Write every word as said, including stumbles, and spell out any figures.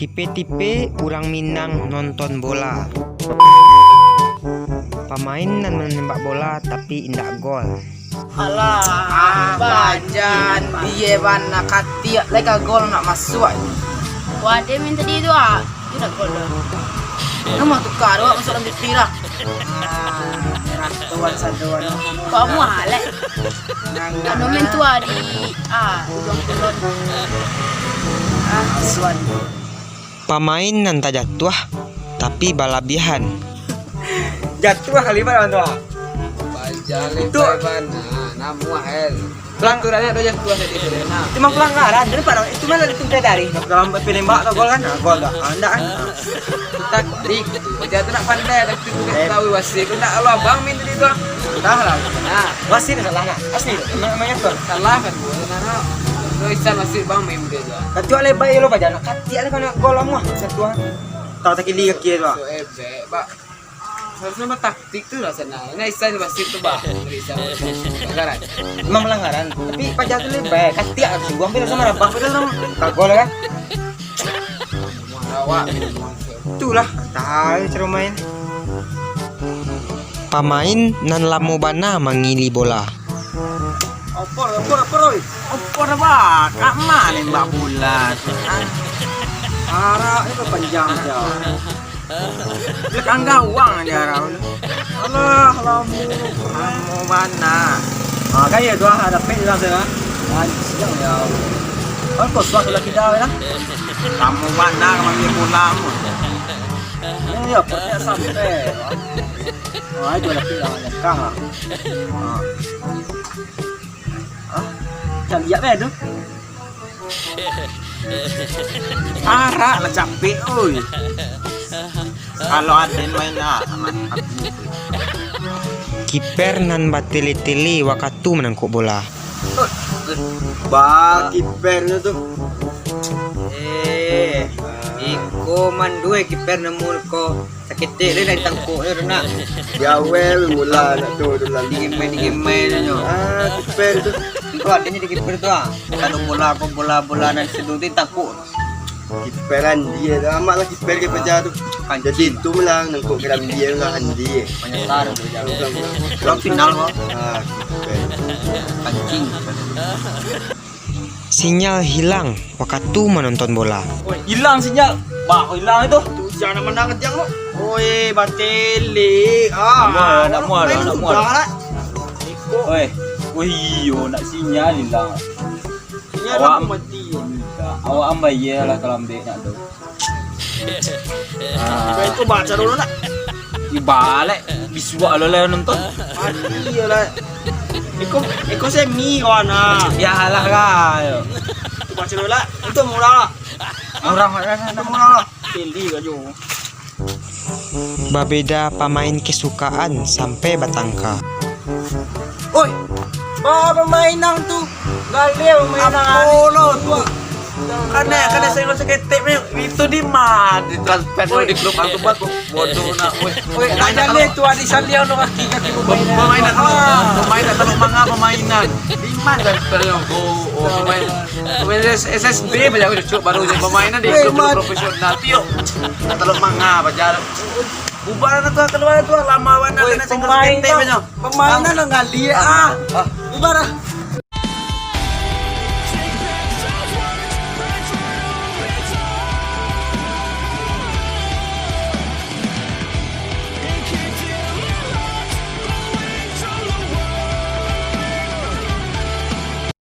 Tipe-tipe urang Minang nonton bola. Pamain nan manembak bola tapi indak gol. Alah, bajan, bie bana katiak, lai ka gol nak masuak. Wah, dia minta di tu ah. Indak gol dah. Nama tukar awak masuk dalam T V lah. Ah, ratuan sadoan. Kok mualek? Anu main tu ah di, ah, ujung kulon. Ah, suan. Pamain nan tajatuah, tapi balabiahan. Jatuah kali, Pak, lawan tu, ah. Bajaleh, Itu- Pak Iban. Nah, namuah, El. Pelang- Aturannya ada jatuah tadi tu, nah. Cuma pelanggaran, dari pada itu mana di pintai tadi. Dalam penembak atau gol kan? Nah, gol dah. Ah, ndak kan? Ah. Taktik. Dia tu nak pandai, taktik tu nak Eh. tahu wasit. Kau nak kalau abang main tadi tu. Dah lah. Nah. Wasit salah nak. Asli. Memang, memang jatuah. Salah kan, gua. Nah, nah. Kau bisa wasit bang main dia tu. Katiak lebai lo, paja nak katiak ni kena gol lah muah. Jatuah. Tahu tak kili kaki tu, ah. So, eh, bek, bak. Seharusnya mah taktik tu lah sana. Nah, Isan wasit tu, bah. Beri Isan wasit. Pelanggaran. Memang pelanggaran. Tapi paja tu lebai. Katiak tu. Gua ambil sama rabak tu orang. Kagol kan? Muah awak. Itulah. Tahu cara main. Pamain nan lamo bana mangili bola. Opor, opor, opor, oi. Opor apa? Kak ma nembak bola tu? Ah. Arak ni panjang aja. Belakang gawang aja arak tu. Alah, lamo. Lamo bana. Ah, kan ya tu ah, ada pet lah tu ah. Anjing ya. Kan kosong tu lah kita lah. Lamo bana ka main bola tu. Ya, ya, pet sampai. Ah, itu ada pet lah, nyangkang lah. Ah. Ah, caliak bae tu. Arak lah capek, oi. Kalau Aden main, ah, aman. Kiper nan batele-tele wakatu manangkok bola. Ba, kiper tu tu. Eh, iko mandue kiper nemu ko. Saketek lai dari tangkok tu, nak. Di awal mula nak tu, tu lah. Di gemai, di gemai tu nyo. Ah, kiper tu. Engkau adanya di kiper tu, ah. Kalau bola apa, bola-bola nan sedu tu tangkok. Kiperan dia tu, amat lah kiper ke paja tu. Kancing. Jadi tu lah, nangkok keran dia lah, dia. Menyesal tu, jangan. Bukan, bukan. Bukan final, kok. Ah, kiper. Kancing. Sinyal hilang wakatu manonton bola. Oi, hilang sinyal. Bah, hilang itu. Tu ujan nak manang kejang tu. Oi, batele. Ah, nak mual, nak mual, nak mual. Oi, oi, iyo, nak sinyal hilang. Sinyal awak mati. Awak ambai lah kalambek nak tu. Ah. Baik, kau baca dulu nak. Ibalek, bisuak lo lah nonton. Mati yo lah. Iko, iko semi kawan ah. Bialah lah. Kau baca dulu lah. Itu murah lah. Murah, murah, murah, murah lah. Tinggi aja. Babeda pamain kesukaan sampai batangka. Oi, ba pamainan tu. Galeh pamainan. Apo lo tu? Kana, kana senggol saketek, men. Itu di ma? Di transfer di klub angku batu. Bodoh nak, weh. Weh, nak jaleh tu, Adi Saliang tu kaki, kaki pamainan. Pamainan tu. Ah. Pamainan Teluk Manga, pamainan. Di ma transfer tu? Oh, oh, pamain. Pamain S S B banyak cucuk baru jadi pamainan di klub profesional. Tiok. Nak Teluk Manga, pajar. Bubar na tu, kaluar tu, lama bana. Weh, kana senggol saketek, men. Pamainan nan galeh, ah. Ah. Bubar ah.